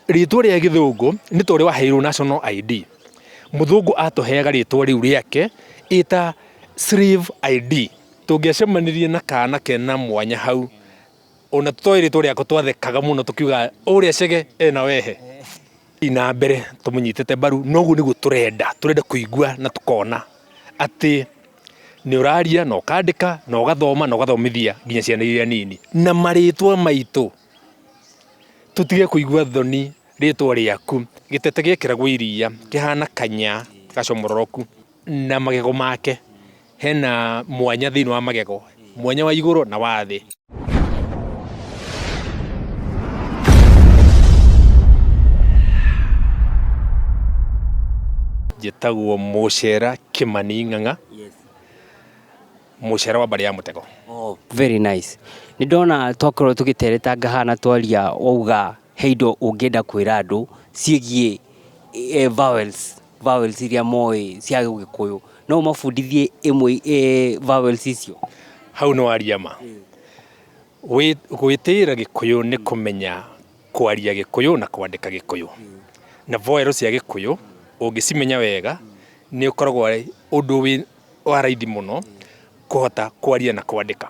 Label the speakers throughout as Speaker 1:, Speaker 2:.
Speaker 1: Rĩtwa rĩa gĩthũngũ nĩ ta ũrĩa waheirwo national ID. Mũthũngũ atũheaga rĩtwa rĩu rĩake ĩta slave ID. Tũngĩacemanirie na kana kena mwanya hau, ona tũtoĩ rĩtwa rĩako twathekaga mũno tũkiugaga ũrĩa Chege ena wehe. Na mbere tũmũnyitĩte mbaru na ũguo nĩguo tũrenda, tũrenda kũigua na tũkona atĩ nĩ ũraria na ũkandĩka na ũgathoma na ũgathomithia nginya ciana iria nini. Na marĩtwa maitũ tũtige kũigua thoni rĩtwa rĩaku. Gĩtete gĩekĩragwo iria kĩhana kanya gacomororoku na magego make hena mwanya thĩinĩ wa magego, mwanya wa igũrũ na wa thĩ. Njĩtagwo Mũcera Kĩmani Ng'ang'a, Mũcera wa mbarĩ ya Mũtego.
Speaker 2: Oh, very nice. Nĩ ndona twakorwo tũgĩteretanga haha na twaria wauga he indo ũngĩenda kwĩra andũ ciĩgiĩ vowels, vowels iria moĩ cia Gĩkũyũ. No ũmabundithie ĩmwe vowels icio?
Speaker 1: Hau nĩ waria ma. Gwĩtĩĩra Gĩkũyũ nĩ kũmenya kwaria Gĩkũyũ na kwandĩka Gĩkũyũ. Na vowel cia Gĩkũyũ ũngĩcimenya wega nĩ ũkoragwo ũndũ wĩ wa raithi mũno kũhota kwaria na kwandĩka.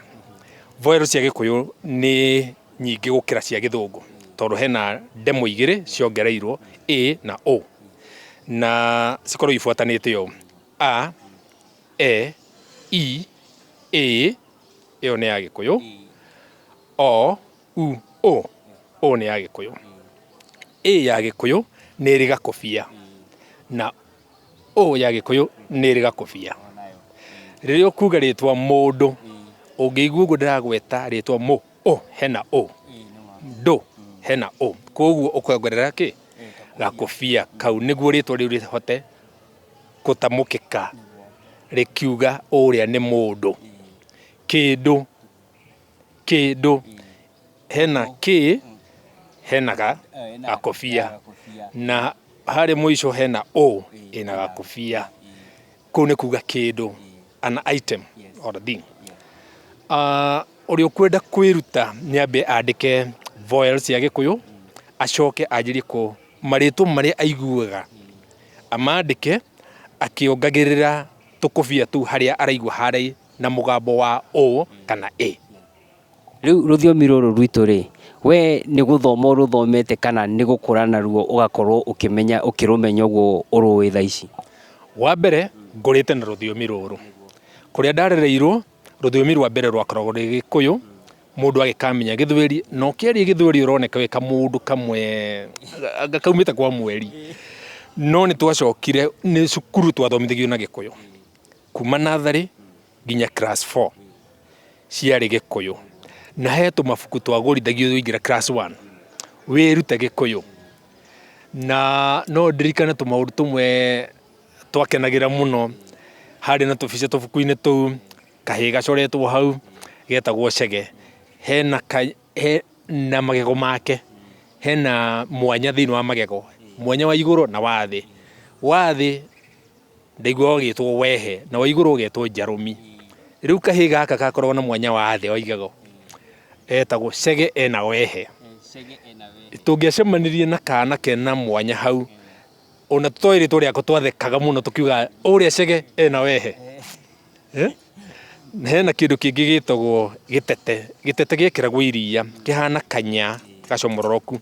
Speaker 1: Vowel cia Gĩkũyũ nĩ nyingĩ gũkĩra cia Gĩthũngũ tondũ hena ndemwa igĩrĩ ciongereirwo ĩ na ũ, na cikoragwo ibuatanĩte ũũ, a, e, i, ĩ, ĩyo nĩ ya Gĩkũyũ, o, u, ũ, ũ nĩ ya Gĩkũyũ. Ĩ ya Gĩkũyũ nĩ ĩrĩ gakobia na Ũ ya Gĩkũyũ nĩ ĩrĩ gakobia. Rĩrĩa ũkuga rĩtwa mũndũ, ũngĩigua ũguo ndĩragweta rĩtwa mũ, ũ, hena ũ, ndũ, hena ũ. Koguo ũkongerera kĩ? Gakobia kau nĩguo rĩtwa rĩu rĩhote gũtamũkĩka rĩkiuga ũrĩa nĩ mũndũ. Kĩndũ, kĩndũ, hena kĩ, hena ga, gakobia na harĩa mũico hena ũ ĩna gakobia. Kũu nĩ kuga kĩndũ, an item or a thing. Ũrĩa ũkwenda kwĩruta nĩ ambe andĩke vowels cia Gĩkũyũ, acoke anjĩrĩrie kũ marĩtwa marĩa aiguaga amandĩke akĩongagĩrĩra tũkũbia tũu harĩa araigua harĩ na mũgambo wa ũ kana ĩ.
Speaker 2: Rĩu rũthiomi rũrũ rwitũ rĩ, we nĩ gũthoma ũrũthomete kana nĩ gũkũra naruo ũgakorwo ũkĩmenya ũkĩrũmenya ũguo ũrũĩ thaa ici?
Speaker 1: Wa mbere ngũrĩte na rũthiomi rũrũ. Kũrĩa ndarereirwo, rũthiomi rwa mbere rwakoragwo rwĩ Gĩkũyũ, mũndũ agĩkamenya Gĩthweri, na ũkĩaria Gĩthweri ũroneka wĩ kamũndũ kamwe anga kaumĩte kwa mweri. No nĩ twacokire, nĩ cukuru twathomithagio na Gĩkũyũ, kuma natharĩ nginya class four ciarĩ Gĩkũyũ. Na he tũmabuku twagũrithagio waingĩra class one, wĩrute Gĩkũyũ. Na no ndirikane tũmaũndũ tũmwe twakenagĩra mũno, harĩ na tũbica tũbuku-inĩ tũu, kahĩĩ gacoretwo hau getagwo Chege, hena na magego make, hena mwanya thĩinĩ wa magego, mwanya wa igũrũ na wa thĩ. Wa thĩ ndaiguaga ũgĩtwo wehe na wa igũrũ ũgetwo njarũmi. Rĩu kahĩĩ gaka gakoragwo na mwanya wa thĩ oigaga etagwo Chege ena wehe. Tũngĩacemanirie na kana kena mwanya hau, ona tũtoĩ rĩtwa rĩako twathekaga mũno tũkiugaga ũrĩa Chege ena wehe. Hena kĩndũ kĩngĩ gĩtagwo gĩtete, gĩtete gĩekĩragwo iria kĩhana kanya gacomororoku,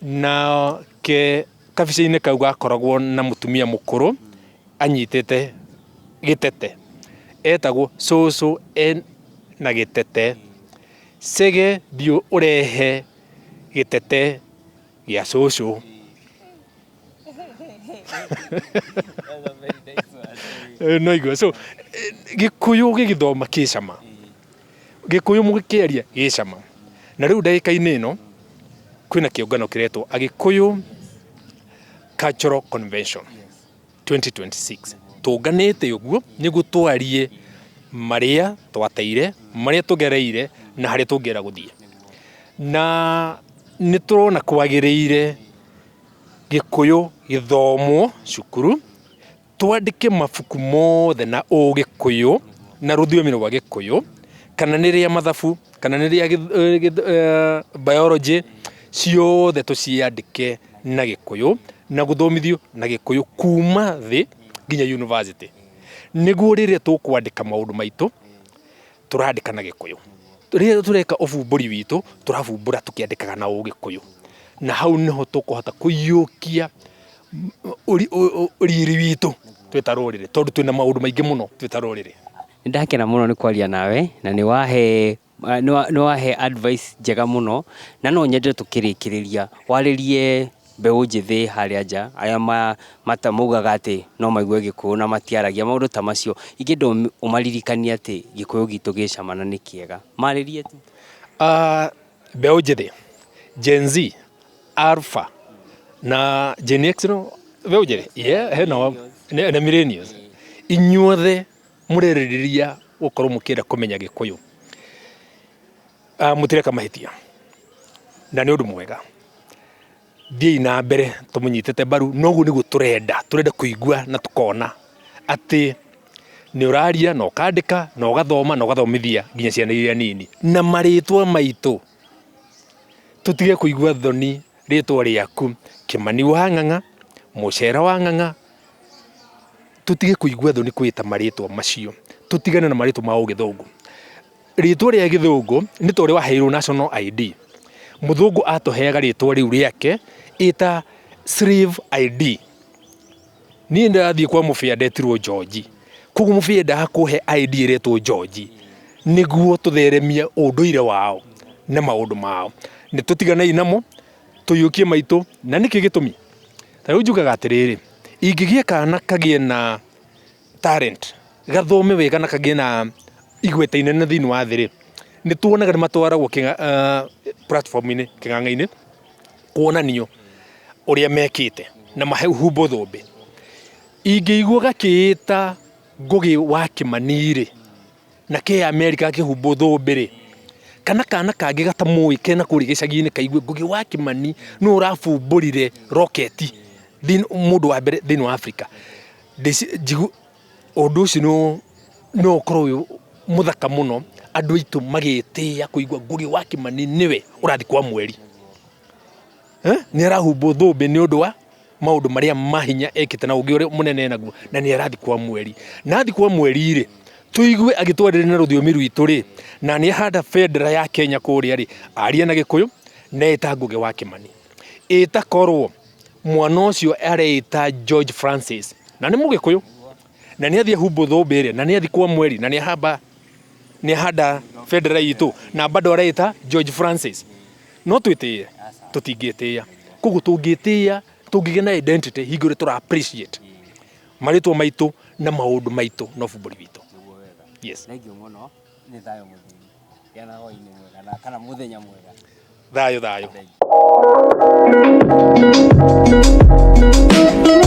Speaker 1: na ke kabica-inĩ kau gakoragwo na mũtumia mũkũrũ anyitĩte gĩtete, etagwo cũcũ ena gĩtete, Chege thiĩ ũrehe gĩtete gĩa cũcũ. No igua so Gĩkũyũ gĩgĩthoma kĩ cama, Gĩkũyũ mũgĩkĩaria gĩ cama. Na rĩu ndagĩka-inĩ ĩno kwĩna kĩũngano kĩretwo Agĩkũyũ Cultural Convention 2026. Tũnganĩte ũguo nĩguo twarie marĩa twateire, marĩa tũgereire na harĩa tũngĩenda gũthiĩ. Na nĩ tũrona kwagĩrĩire Gĩkũyũ gĩthomwo cukuru, twandĩke mabuku mothe na ũgĩkũyũ na rũthiomi rwa Gĩkũyũ, kana nĩ rĩa mathabu, kana nĩ rĩa biology, Ciothe tũciandĩke na Gĩkũyũ na gũthomithio na Gĩkũyũ kuma thĩ nginya university. Nĩguo rĩrĩa tũkwandĩka maũndũ maitũ tũrandĩka na Gĩkũyũ. Rĩrĩa tũreka ũbumbũri witũ tũrabumbũra tũkĩandĩkaga na Ũgĩkũyũ. Na hau nĩho tũkũhota kũiyũkia riri witũ twĩ ta rũrĩrĩ tondũ twĩna maũndũ maingĩ mũno twĩ ta rũrĩrĩ.
Speaker 2: Nĩ ndakena mũno nĩ kwaria nawe na nĩ wahe nĩ wahe advice njega mũno na no nyende tũkĩrĩkĩrĩria warĩrie mbeũ njĩthĩ harĩa nja arĩa maugaga atĩ no maigue Gĩkũyũ na matiaragia maũndũ ta macio. Ingĩenda ũmaririkanie atĩ Gĩkũyũ gitũ gĩ cama na nĩ kĩega. Marĩrie tu.
Speaker 1: Mbeũ njĩthĩ, Gen Z, Alpha na Gen X no mbeũ njĩthĩ? Yeah, hena na millennials. Inyuothe mũrerĩrĩria gũkorwo mũkĩenda kũmenya Gĩkũyũ, mũtireka mahĩtia na nĩ ũndũ mwega. Thiĩi na mbere tũmũnyitĩte mbaru na ũguo nĩguo tũrenda. Tũrenda kũigua na tũkona atĩ nĩ ũraria na ũkandĩka na ũgathoma na ũgathomithia nginya ciana iria nini. Na marĩtwa maitũ tũtige kũigua thoni rĩtwa rĩaku Kĩmani wa Ng'ang'a, Mũcera wa Ng'ang'a, tũtige kũigua thoni kwĩta marĩtwa macio. Tũtigane na marĩtwa ma ũgĩthũngũ. Rĩtwa rĩa gĩthũngũ nĩ ta ũrĩa waheirwo national ID. Mũthũngũ atũheaga rĩtwa rĩu rĩake ĩta slave ID. Niĩ ndĩrathiĩ kwa mũbĩa ndetirwo George. Koguo mũbĩa endaga kũhe ID ĩretwo George nĩguo tũtheremie ũndũire wao na maũndũ mao. Nĩ tũtiganei namo tũiyũkie maitũ. Na nĩkĩ gĩtũmi? Ta rĩu njugaga atĩrĩrĩ, ingĩgĩa kana kagĩe na talent, gathome wega na kagĩe na igweta inene thĩinĩ wa thĩ rĩ, nĩ tuonaga nĩ matwaragwo platform-inĩ, kĩng'ang'a-inĩ kuonanio ũrĩa mekĩte na mahumbwo thũmbĩ. Ingĩigua gakĩĩta Ngũgĩ wa Kĩmani rĩ, na ke America gakĩhumbwo thũmbĩ rĩ, kana kana kangĩ gatamũĩ kena kũrĩa gĩcagi-inĩ kaigue Ngũgĩ wa Kĩmani nĩwe ũrabumbũrire roketi mũndũ wa mbere thĩinĩ wa Africa, ũndũ ũcio no ũkorwo wĩ mũthaka mũno andũ aitũ magĩtĩĩa kũigua Ngũgĩ wa Kĩmani nĩwe ũrathiĩ kwa mweri. Nĩ arahumbwo thũmbĩ nĩ ũndũ wa maũndũ marĩa ma hinya ekĩte na ũngĩ ũrĩa mũnene enaguo na nĩ arathiĩ kwa mweri. Na athiĩ kwa mweri rĩ, tũigue agĩtwarĩria na rũthiomi rwitũ rĩ, na nĩ ahanda bendera ya Kenya kũrĩa rĩ, arie na Gĩkũyũ na eta Ngũgĩ wa Kĩmani. Ĩta korwo mwana ũcio areĩta George Francis na nĩ Mũgĩkũyũ na nĩ athiĩ ahumbwo thũmbĩ ĩrĩa na nĩ athiĩ kwa mweri na nĩ ahamba nĩ ahanda bendera itũ na bado areĩta George Francis. No twĩtĩye? Tũtingĩtĩya. Koguo tũngĩtĩya, tũngĩgĩa na identity hingo ĩrĩa tũra appreciate marĩtwa maitũ na maũndũ maitũ na ũbumbũri witũ. Yes.
Speaker 2: Thengiũ mũno, nĩ thayũ mũtheri. Gĩa na hwainĩ mwega na kana mũthenya mwega.
Speaker 1: Thayũ thayũ.
Speaker 2: Thengiũ.